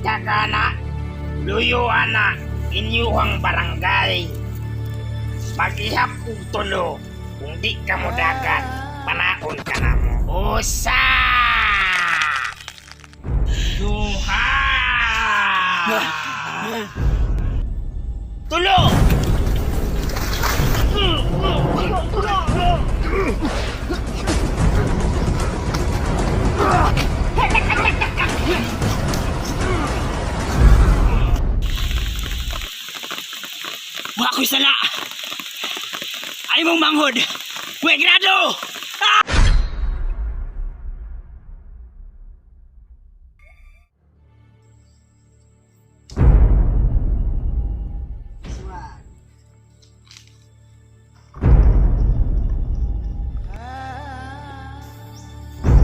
Kita ka na, luyo ana, inyuhang barangay. Maghihap og tulo, kung di ka mo dagan, panaon ka na mo. Usa! Duha! Tulo! Wa ko'y sala! Ay mong manghod! Wa grado!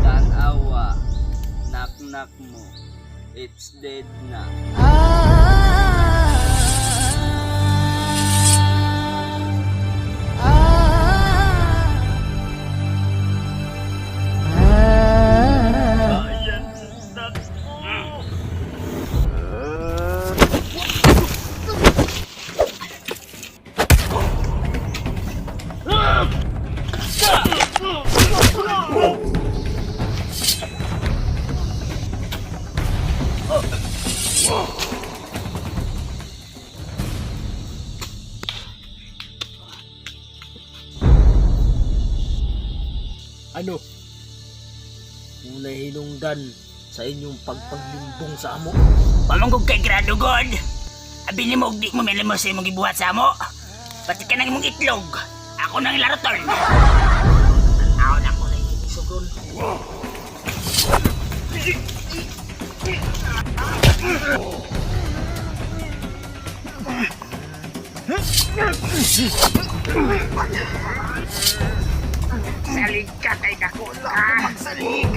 Tanawa, knock-knock mo. It's dead na. Ano? Unay hinungdan sa inyong pagpaglimbong sa amo. Pamanggog kay grado god! Abi ni mo, di mo milimos sa imong gibuhat sa amo. Pati ka ng imong itlog. Ako nang ilaroton. Ako na ako na isugon. Salig ka kay dako ka. Magsalig.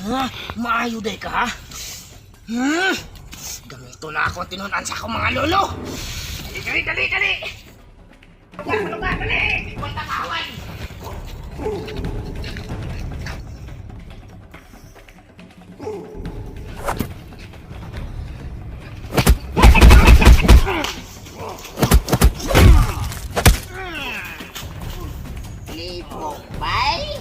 Ha? Maayo day ka, ha? Hmm? Gamito na ako ang tinunan sa akong mga lolo. Dali, dali, dali, dali! Lugar, lugar, dali! Huwag takawan! Libo, bay?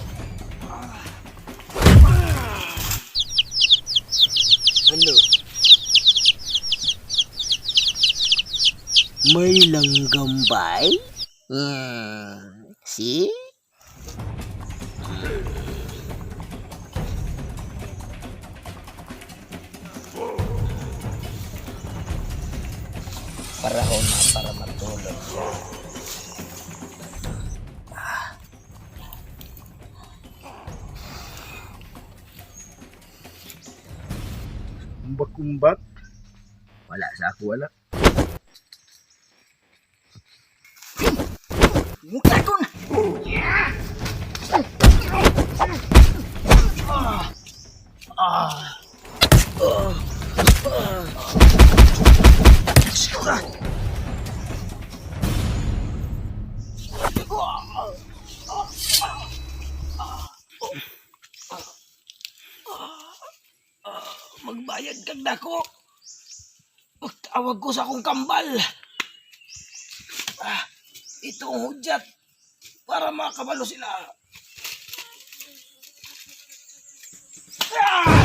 Ano? May langgambay? See? Parahon na para matulog siya. Kumbak-kumbak. Wala sa ako, wala. Muka ko na! Magbayad kag dako. Magtawag ko sa akong kambal. Ah, ito ang hudyat para makabalo sila. Ah!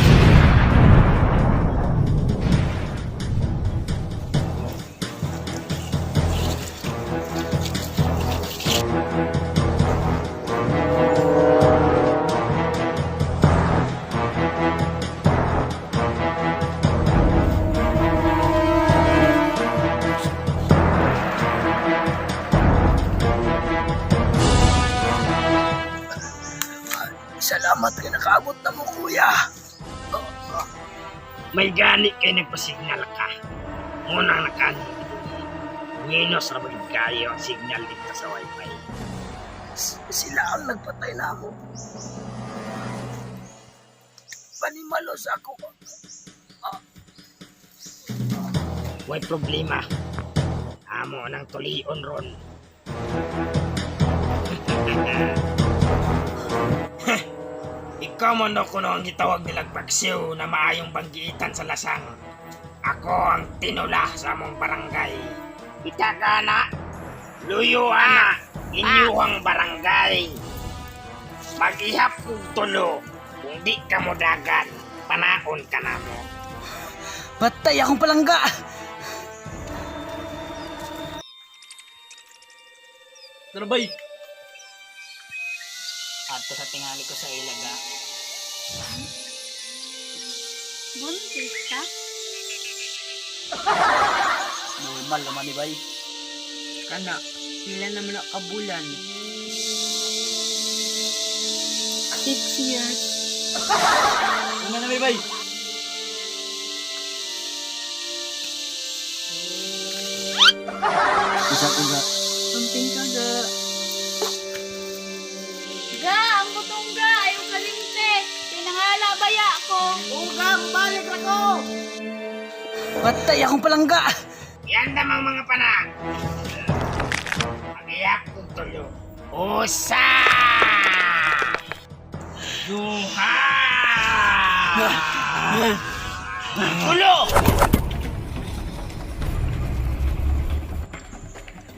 Salamat kay nakaabot na mo, kuya. May gani kay nagpasignal ka. Munang nakan. Minos ra ba gid kayo ang signal dito sa wifi. Sila ang nagpatay na ako. Panimalos ako. Way problema. Amo nang tulion ron. Ikaw man daw kuno ang gitawag nilang pagsiw na maayong banggiitan sa lasang. Ako ang tinula sa among barangay. Ika ka na, luyo ana, inyuhang barangay. Mag-ihap kog tulo, kung di ka mo dagan, panaon ka na mo. Patay akong palangga! Tara bay! Ato sa tingali ko sa ilaga. Buntis ka? Normal naman ni bay. Kana, pila naman na kabulan. 6 years. Una na may bay! Isang uga. Something ka ga. Ga, ang butong ga, ayaw kalimte. Tinangala baya ko. Patay akong palangga! Yan damang mga pana. Mag-iyak kong tulo. Usa! Duha! Tulo!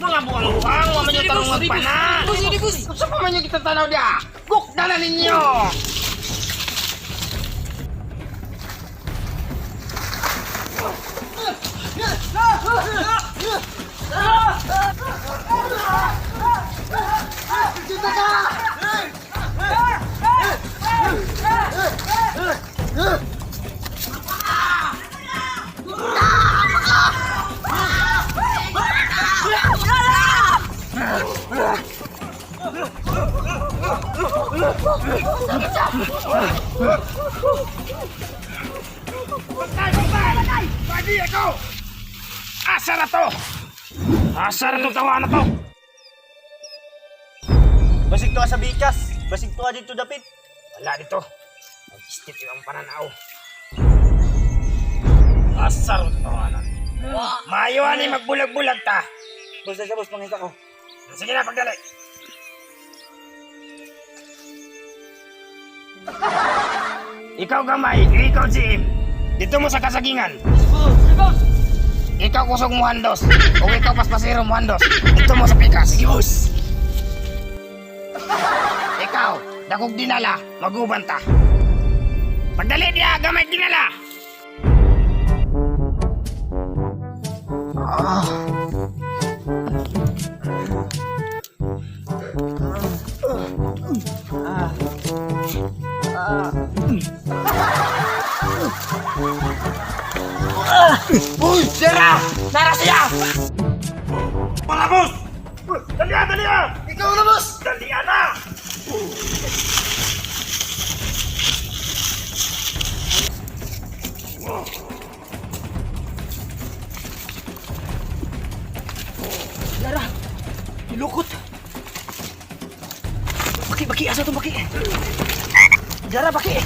Mga buwang-buwang, wa man yung tarong magpana! Unsa pa man yung kita tanaw diya? Gukda na ninyo! Patay! Patay! Pagi ako! Asa na to? Asa na to tawa na to? Basig to sa bikas! Basig to dito dapit! Wala dito. Mag-stip yung pananaw. Asa na to tawa na? Maayo ani magbulag-bulag ta. Boss, sa boss, pangita ko. Sige na, pagdali. Ikaw gamay, ikaw GM. Dito mo sa kasagingan. Ikaw kusog mo handos. O ikaw paspasero mo handos. Dito mo sa pikas. Sige, boss. Ikaw, dakog dinala, maguban ta. Pagdali diya, gamay dinala. Uy, sira! Nara siya! Para, boss! Dali ah, dali ah! Ikaw na, boss! Dali ah na! Lara! Ilukot! Baki, baki! Asa itong baki? Lara, baki!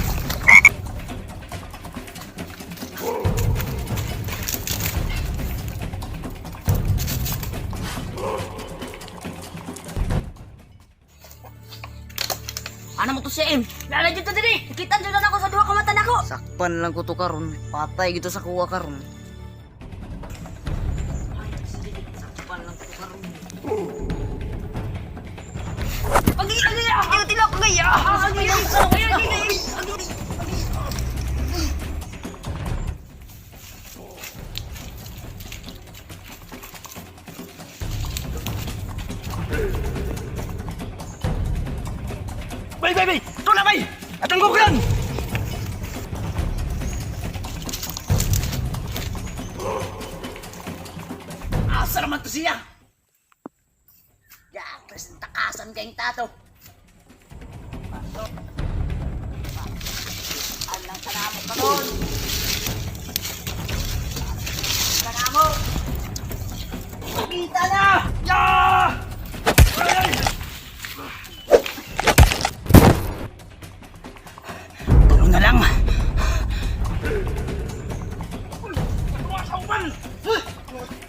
Ano mo to siya, em? Lala dito diri. Kita jud na ako sa duha ka mata nako. Sakpan lang ko to karon. Patay gito sa kuwa karon. Ay, sige, sakpan lang ko to karon. Agi, agi, agi, tilok, agi, ah, agi, agi, agi, agi, agi. Bay, bay, bay! Tula, bay! Atang guglan! Asa naman to siya? Yakres ang takasan kayong tato. Anang kanamo karon. Kanamo. Kita na. Ya! Tulo na lang.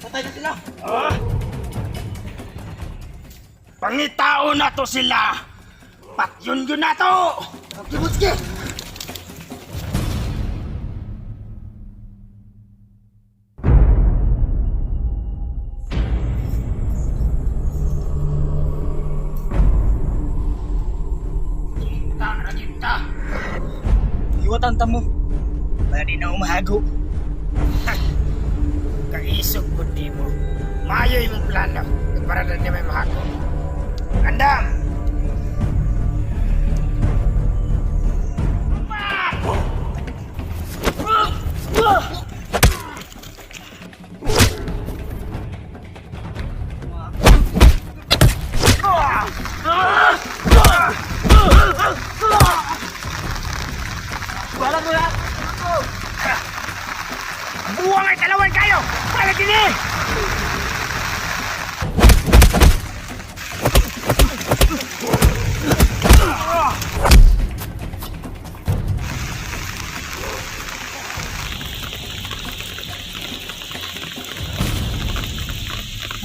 Patay na sila. Pangitao na to sila! Patyon yun na to! Sige! Liwatan ta mo. Para di na umahago. Kaisog pud nimo. Maayo imong plano kay para na di may mahago. Andam! Buwang ay talawan kayo! Para dini!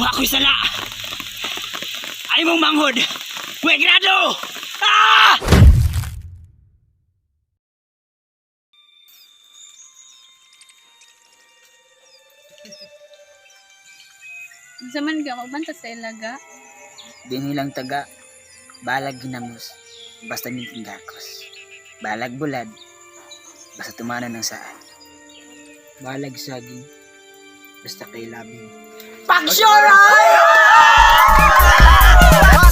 Wa ko'y sala. Ay mong manghod. Pwegrado! Ah! Unsa man ga magbanta sa ilaga? Dinilang taga, balag ginamos, basta minting gakos. Balag bulad, basta tumana ng saan. Balag saging. Basta kay labing. What's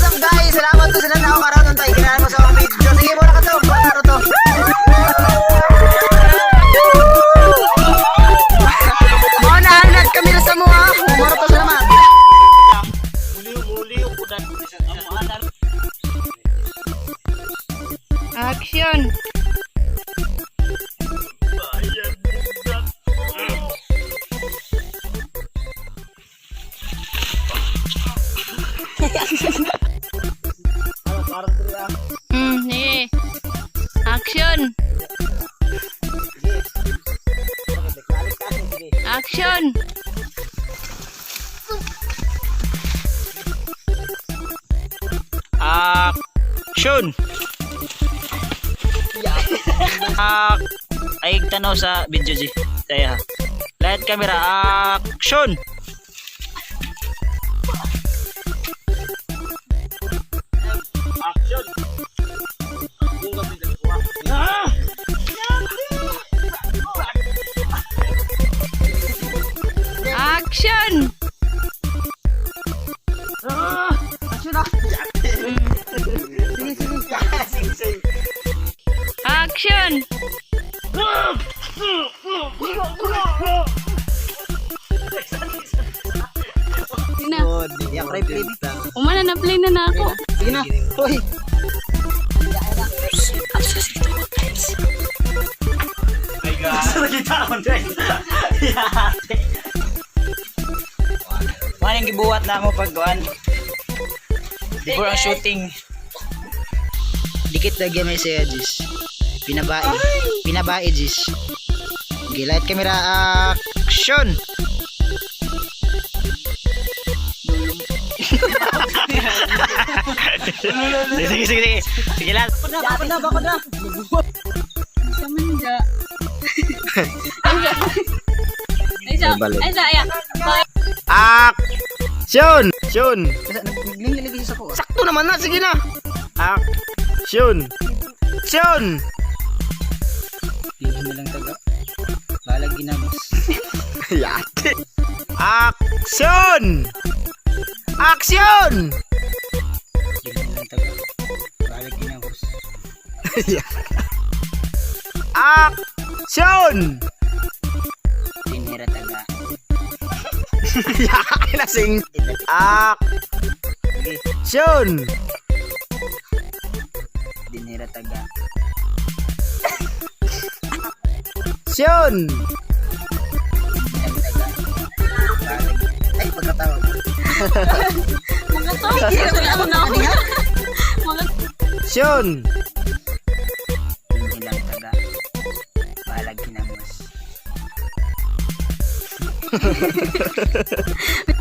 up guys? Salamat to sila na ako karon untay kinahan mo sa akong video. Sige mo na ka to. Klaro to. Mo na nag kami sa mo ha. Moro to sila ma. Action. Sige. Action. Action. Action! Ak ay tanaw sa video G. Kaya. Light camera action. Action. Action. Sige na. Ya play play. Umana na play na na ako. Sige na. Hoy. Ano yung gibuhat na mo pagkuan? Before ang shooting. Dikit lagi may siya Jis. Pinabai. Pinabai Jis. Okay, light camera action. Sige, sige, sige. Sige lang. Bako na, bako na. Sa manja. Ay, sa, ay, sa, ay, Action! Action! Nagling sa ko. Sakto naman na, sige na. Action! Action! Hindi na lang taga, balag ginamos. Yate. Action! Action! Hindi na lang taga, balag ginamos. Action! Tinira taga, Yate lasing. Action! dinira taga, Action! ang taga, balag. Ay, pagkatawag. Mga to, ako na ako. Mga Action! Hindi lang taga, balag ginamos.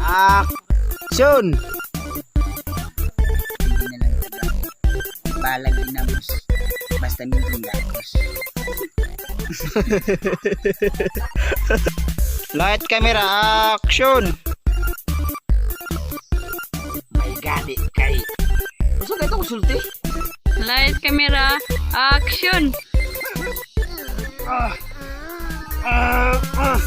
Action! Hindi na lang taga, balag ginamos. Basta minting gakos. Light camera action. May gani kay Usa ka ito kusulti? Light camera, action! Ah. Ah. Ah.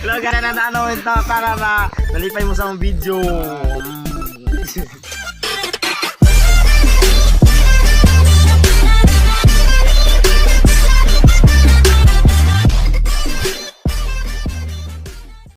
Hello, na na ano ito para na nalipay mo sa akong video.